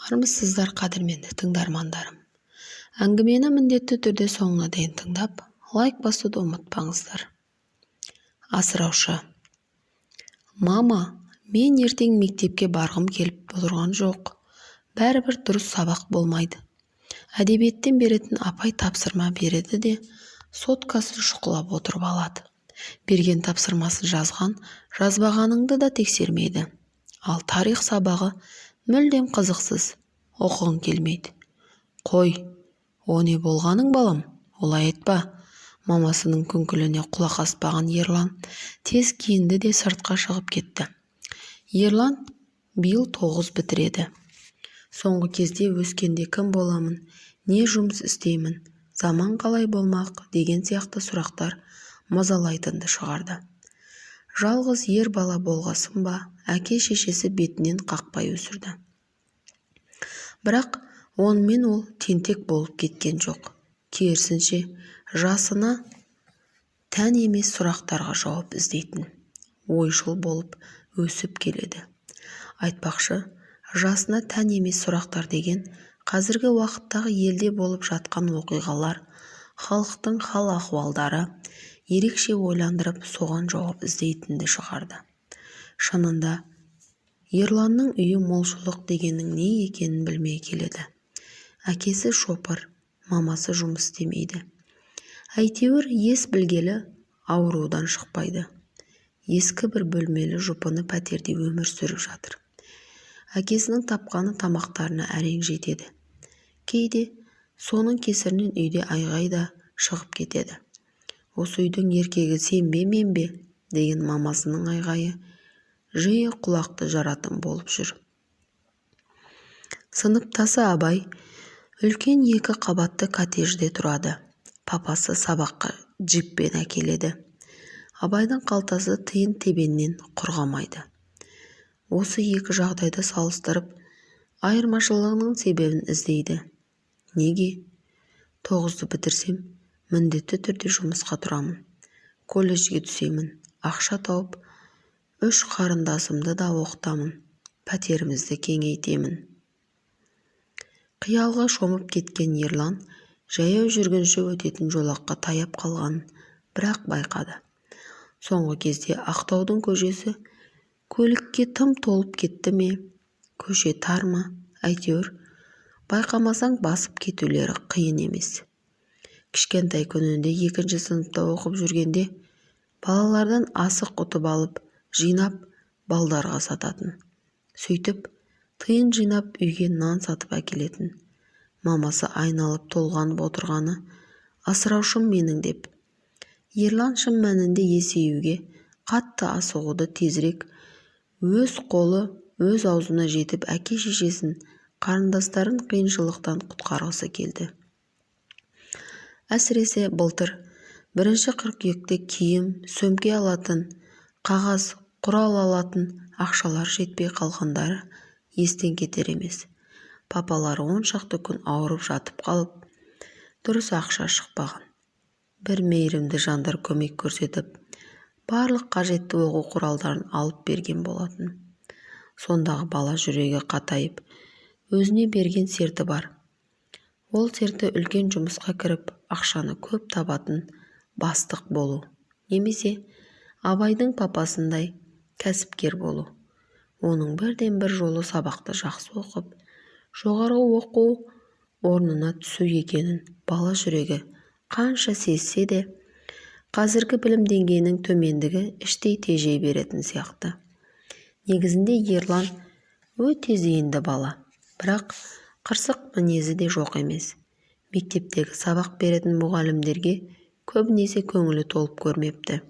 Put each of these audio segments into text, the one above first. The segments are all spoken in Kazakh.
Армысыздар, қадірменді тыңдармандарым! Әңгімені міндетті түрде соңына дейін тыңдап, лайк басуды ұмытпаңыздар. Асыраушы. Мама, мен ертең мектепке барғым келіп отырған жоқ. Бәрібір дұрыс сабақ болмайды. Әдебиеттен беретін апай тапсырма береді де, соткасын шұқылап отырып алады. Берген тапсырмасын жазған, жазбағаныңды да тексермейді. Ал тарих сабағы мүлдем қызықсыз, оқығың келмейді. Қой, о не болғаның, балам, олай айтпа. Мамасының күңкіліне құлақ аспаған Ерлан тез киінді де сыртқа шығып кетті. Ерлан биыл 9 бітіреді. Соңғы кезде өскенде кім боламын, не жұмыс істеймін, заман қалай болмақ деген сияқты сұрақтар мазалайтынды шығарды. Жалғыз ер бала болғасын ба, әке-шешесі бетінен қақпай өсірді. Бірақ онымен ол тентек болып кеткен жоқ. Керісінше, жасына тән емес сұрақтарға жауап іздейтін, ойшыл болып өсіп келеді. Айтпақшы, жасына тән емес сұрақтар деген қазіргі уақыттағы елде болып жатқан оқиғалар, халықтың хал-ахуалдары ерекше ойландырып, соған жауап іздейтінді шығарды. Шынында, Ерланның үйі молшылық дегеннің не екенін білмей келеді. Әкесі шопыр, мамасы жұмыс істемейді. Әйтеуір ес білгелі аурудан шықпайды. Ескі бір бөлмелі жұпыны пәтерде өмір сүріп жатыр. Әкесінің тапқаны тамақтарына әрең жетеді. Кейде соның кесірінен үйде айғай да шығып кетеді. Осы үйдің еркегі сен бе, мен бе деген мамасының айғайы жиі құлақты жаратын болып жүр. Сыныптасы Абай үлкен екі қабатты коттеджде тұрады. Папасы сабаққа джиппен әкеледі. Абайдың қалтасы тиын-тебеннен құрғамайды. Осы екі жағдайды салыстырып, айырмашылығының себебін іздейді. Неге? 9-ды бітірсем, міндетті түрде жұмысқа тұрамын. Колледжге түсемін, ақша тауып, 3 қарындасымды да оқытамын, пәтерімізді кеңейтемін. Қиялға шомып кеткен Ерлан жаяу жүргінші өтетін жолаққа таяп қалғанын бірақ байқады. Соңғы кезде Ақтаудың көшесі көлікке тым толып кетті ме, көше тар ма, әйтеуір байқамасаң басып кетулері қиын емес. Кішкентай күнінде 2-ші сыныпта оқып жүргенде балалардан асық ұтып алып, жинап балдарға сататын. Сөйтіп тиын жинап үйге нан сатып әкелетін. Мамасы айналып толғанып отырғаны асыраушым менің деп. Ерлан шын мәнінде есеюге қатты асығуды, тезірек өз қолы өз аузына жетіп әке-шешесін, қарындастарын қиыншылықтан құтқарғысы келді. Әсіресе былтыр 1 қыркүйекте киім, сөмке алатын, қағаз, құрал алатын ақшалар жетпей қалғандары естен кетер емес. Папалары 10 шақты күн ауырып жатып қалып, дұрыс ақша шықпаған. Бір мейірімді жандар көмек көрсетіп, барлық қажетті оқу құралдарын алып берген болатын. Сондағы бала жүрегі қатайып, өзіне берген серті бар. Ол серті үлкен жұмысқа кіріп, ақшаны көп табатын бастық болу, немесе Абайдың папасындай кәсіпкер болу. Оның бірден-бір жолы сабақты жақсы оқып, жоғарғы оқу орнына түсу екенін бала жүрегі қанша сезсе де, қазіргі білім деңгейінің төмендігі іштей тежей беретін сияқты. Негізінде Ерлан өте зейінді бала, бірақ қырсық мінезі де жоқ емес. Мектептегі сабақ беретін мұғалімдерге көбінесе көңілі толып көрмепті.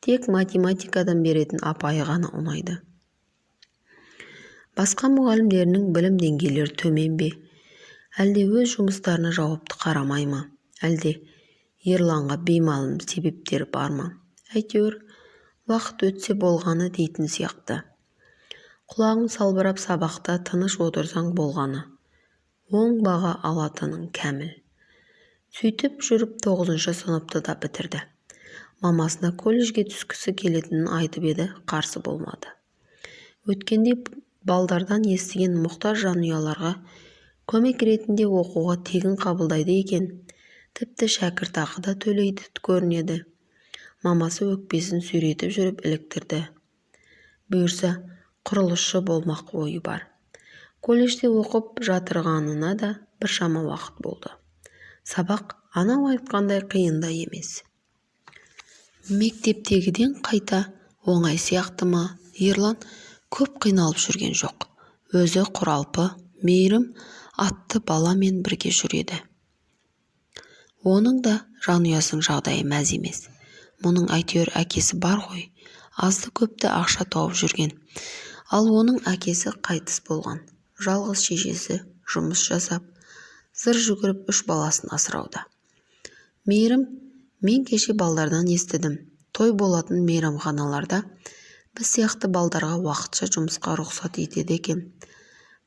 Тек математикадан беретін апайы ғана ұнайды. Басқа мұғалімдерінің білім деңгейлері төмен бе, әлде өз жұмыстарына жауапты қарамай ма, әлде Ерланға беймәлім себептер бар ма, әйтеуір уақыт өтсе болғаны дейтін сияқты. Құлағың салбырап сабақта тыныш отырсаң болғаны, оң баға алатының кәміл. Сөйтіп жүріп 9-шы сыныпты да бітірді. Мамасына колледжге түскісі келетінін айтып еді, қарсы болмады. Өткенде Балдардан естіген мұқтаж жанұяларға көмек ретінде оқуға тегін қабылдайды екен. Тіпті шәкіртақы да төлейді көрінеді. Мамасы өкпесін сүйретіп жүріп іліктірді. Бұйырса, құрылысшы болмақ ойы бар. Колледжде оқып жатырғанына да біршама уақыт болды. Сабақ анау айтқандай қиын да емес. Мектептегіден қайта оңай сияқты ма, Ерлан көп қиналып жүрген жоқ. Өзі құралпы Мейірім атты баламен бірге жүреді. Оның да жанұясының жағдайы мәз емес. Мұның әйтеуір әкесі бар ғой, азды-көпті ақша тауып жүрген. Ал оның әкесі қайтыс болған. Жалғыз шешесі жұмыс жасап, зыр жүгіріп 3 баласын асырауда. Мейірім, мен кеше балдардан естідім. Той болатын мейрамханаларда біз сияқты балдарға уақытша жұмысқа рұқсат етеді екен.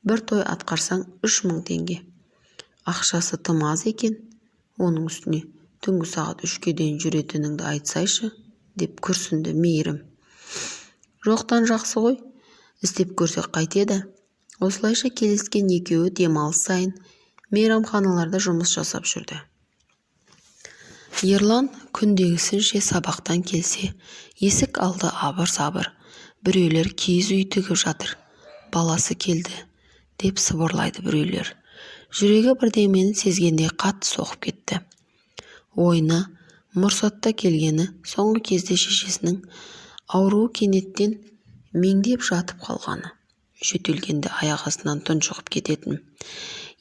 Бір той атқарсаң 3000 теңге. Ақшасы тым аз екен. Оның үстіне түнгі сағат 3-ке дейін жүретініңді айтсайшы, деп күрсінді Мейірім. Жоқтан жақсы ғой, істеп көрсек қайтеді. Осылайша келіскен екеуі демалыс сайын мейрамханаларда жұмыс жасап жүрді. Ерлан күндегісінше сабақтан келсе, есік алды абыр-сабыр. Біреулер киіз үй тігіп жатыр. Баласы келді, деп сыбырлайды біреулер. Жүрегі бірдемені сезгендей қатты соғып кетті. Ойына мұрсатта келгені соңғы кезде шешесінің ауруы кенеттен меңдеп жатып қалғаны. Жөтелгенде аяқ астынан тұншығып кететін.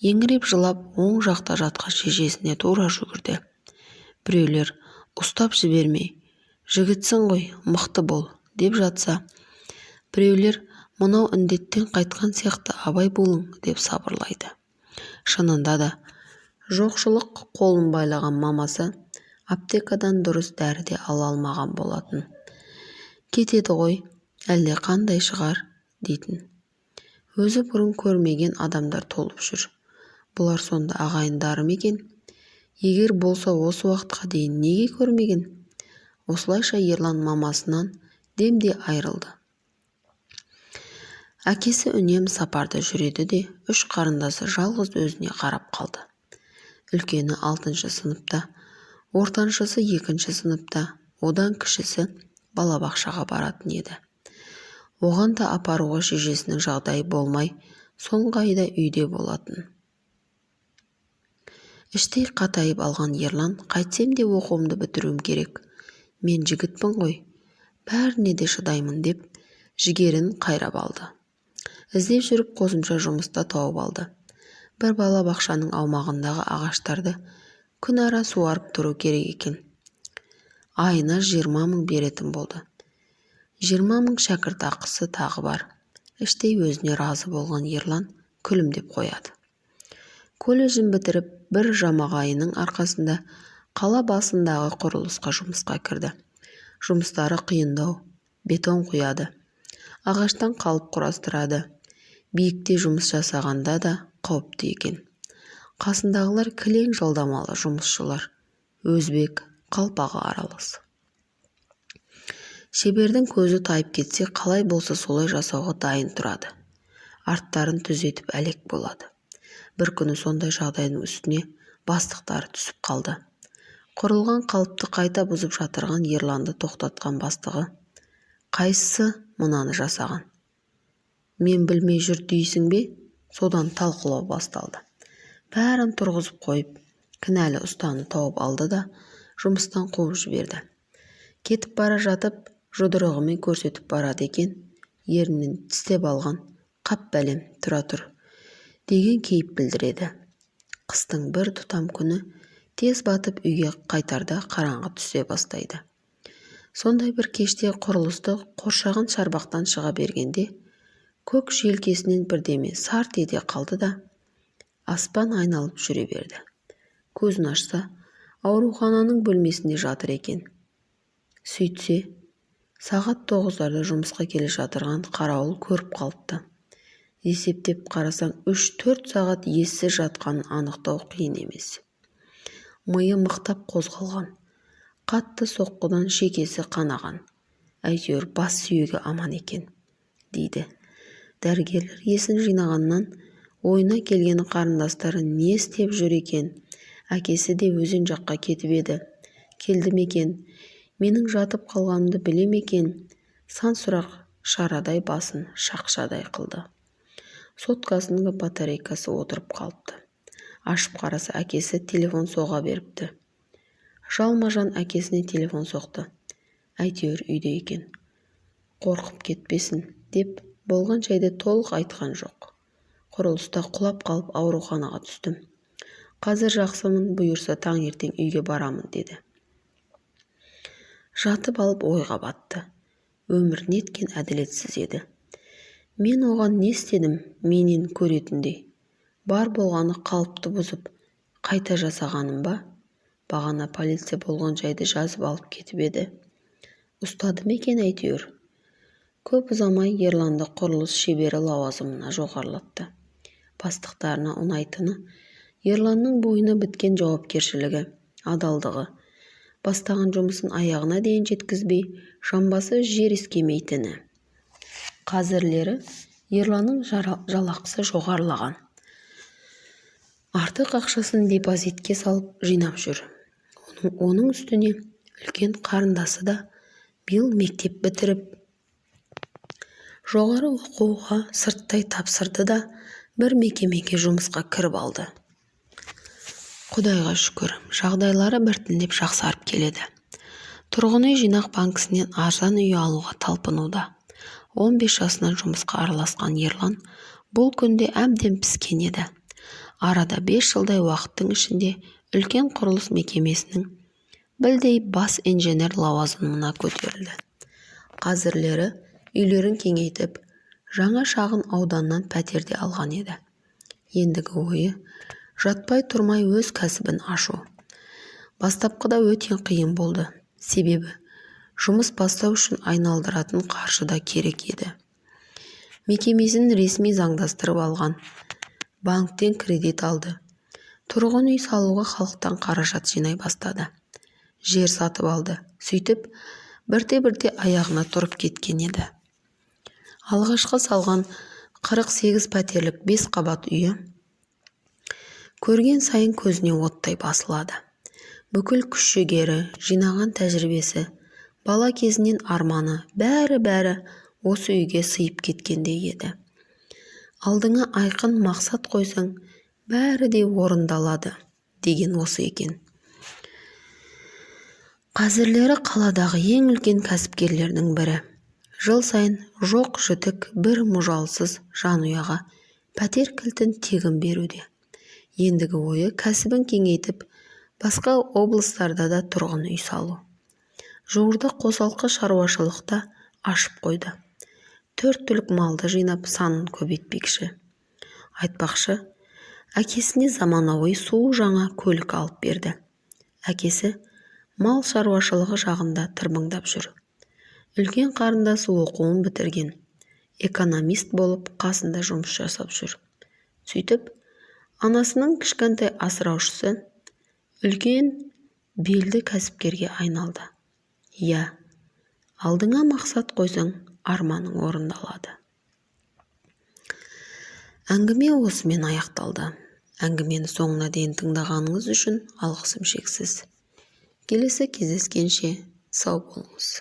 Еңіреп жылап, оң жақта жатқан шешесіне тура жүгірді. Біреулер ұстап жібермей, жігітсің ғой, мықты бол, деп жатса, біреулер мынау індеттен қайтқан сияқты абай болың, деп сабырлайды. Шынында да, жоқшылық қолын байлаған мамасы аптекадан дұрыс дәрі де ала алмаған болатын. Кетеді ғой, әлде қандай шығар, дейтін. Өзі бұрын көрмеген адамдар толып жүр. Бұлар сонда ағайындары ма екен? Егер болса осы уақытқа дейін неге көрмеген? Осылайша Ерлан мамасынан демде айырылды. Әкесі үнемі сапарда жүреді де, 3 қарындасы жалғыз өзіне қарап қалды. Үлкені 6 сыныпта, ортаншысы 2 сыныпта, одан кішісі балабақшаға баратын еді. Оған да апаруға шешесінің жағдайы болмай, соңғы айда үйде болатын. Іштей қатайып алған Ерлан, қайтсем де оқуымды бітіруім керек. Мен жігітпін ғой, бәріне де шыдаймын деп жігерін қайрап алды. Іздеп жүріп қосымша жұмыста тауып алды. Бір балабақшаның аумағындағы ағаштарды күн ара суарып тұру керек екен. Айына 20 мың беретін болды. 20 мың шәкіртақысы тағы бар. Іштей өзіне разы болған Ерлан күлімдеп қояды. Колледжін бітіріп, бір жамағайының арқасында қала басындағы құрылысқа жұмысқа кірді. Жұмыстары қиындау, бетон құяды, ағаштан қалып құрастырады. Биікте жұмыс жасағанда да қауіпті екен. Қасындағылар кілең жалдамалы жұмысшылар, өзбек, қалпағы аралас. Шебердің көзі тайып кетсе, қалай болса солай жасауға дайын тұрады. Арттарын түзетіп әлек болады. Бір күні сондай жағдайдың үстіне бастықтары түсіп қалды. Құрылған қалыпты қайта бұзып жатырған Ерланды тоқтатқан бастығы, қайсысы мынаны жасаған? Мен білмей жүр дейсің бе? Содан талқылау басталды. Бәрін тұрғызып қойып, кінәлі ұстаны тауып алды да жұмыстан қуып жіберді. Кетіп бара жатып, жұдырығымен көрсетіп барады екен, ерінен тістеп алған қап бәлем тұра тұр деген кейіп білдіреді. Қыстың бір тұтам күні тез батып үйге қайтарда қараңғы түсе бастайды. Сондай бір кеште құрылысты қоршаған шарбақтан шыға бергенде, көк желкесінен бірдеме сарт ете қалды да, аспан айналып жүре берді. Көзін ашса, аурухананың бөлмесінде жатыр екен. Сөйтсе, сағат 9-ларда жұмысқа келе жатырған қарауыл көріп қалыпты. Есептеп қарасаң, 3-4 сағат ессіз жатқанын анықтау қиын емес. Миы мықтап қозғалған, қатты соққыдан шекесі қанаған, әйтеуір бас сүйегі аман екен, дейді. Дәрігерлер есін жинағаннан ойына келгені қарындастары не істеп жүр екен, әкесі де өзен жаққа кетіп еді, келді ме екен, менің жатып қалғанымды біле ме екен? Сан сұрақ шарадай басын шақшадай қылды. Соткасының батарейкасы отырып қалыпты. Ашып қараса, әкесі телефон соға беріпті. Жалма-жан әкесіне телефон соқты. Әйтеуір үйде екен. Қорқып кетпесін деп болған жайды толық айтқан жоқ. Құрылыста құлап қалып ауруханаға түстім. Қазір жақсымын, бұйырса таңертең үйге барамын деді. Жатып алып ойға батты. Өмір неткен әділетсіз еді. Мен оған не істедім, менен көретіндей? Бар болғаны қалыпты бұзып, қайта жасағаным ба? Бағана полиция болған жайды жазып алып кетіп еді. Ұстады ма екен әйтеуір? Көп ұзамай Ерланды құрылыс шебері лауазымына жоғарылатты. Бастықтарына ұнайтыны Ерланның бойына біткен жауапкершілігі, адалдығы, бастаған жұмысын аяғына дейін жеткізбей, жамбасы жер иіскемейтіні. Қазірлері Ерланның жалақысы жоғарылаған. Артық ақшасын депозитке салып жинап жүр. Оның үстіне үлкен қарындасы да биыл мектеп бітіріп, жоғары оқуға сырттай тапсырды да бір мекемеге жұмысқа кіріп алды. Құдайға шүкір, жағдайлары біртіндеп жақсарып келеді. Тұрғын үй жинақ банкісінен арзан үй алуға талпынуда. 15 жасынан жұмысқа араласқан Ерлан бұл күнде әбден піскен еді. Арада 5 жылдай уақыттың ішінде үлкен құрылыс мекемесінің білдей бас инженер лауазымына көтерілді. Қазірлері үйлерін кеңейтіп, жаңа шағын ауданнан пәтерде алған еді. Ендігі ойы жатпай тұрмай өз кәсібін ашу. Бастапқыда өте қиын болды. Себебі жұмыс бастау үшін айналдыратын қаржы да керек еді. Мекемесін ресми заңдастырып алған. Банктен кредит алды. Тұрғын үй салуға халықтан қаражат жинай бастады. Жер сатып алды. Сөйтіп, бірте-бірте аяғына тұрып кеткен еді. Алғашқы салған 48 пәтерлік 5 қабат үйі көрген сайын көзіне оттай басылады. Бүкіл күш-жігері, жинаған тәжірибесі, бала кезінен арманы, бәрі-бәрі осы үйге сыйып кеткендей еді. Алдыңа айқын мақсат қойсаң, бәрі де орындалады деген осы екен. Қазірлері қаладағы ең үлкен кәсіпкерлердің бірі. Жыл сайын жоқ-жітік бір мұжалсыз жанұяға пәтер кілтін тегін беруде. Ендігі ойы кәсібін кеңейтіп, басқа облыстарда да тұрғын үй салу. Жуырда қосалқы шаруашылықта ашып қойды. 4 түлік малды жинап санын көбейтпекші. Айтпақшы, әкесіне заманауи су жаңа көлік алып берді. Әкесі мал шаруашылығы жағында тырбыңдап жүр. Үлкен қарындасы оқуын бітірген, экономист болып қасында жұмыс жасап жүр. Сөйтіп, анасының кішкентай асыраушысы үлкен белді кәсіпкерге айналды. Иә, алдыңа мақсат қойсаң, арманың орындалады. Әңгіме осымен аяқталды. Әңгімені соңына дейін тыңдағаныңыз үшін алғысым шексіз. Келесі кездескенше сау болыңыз.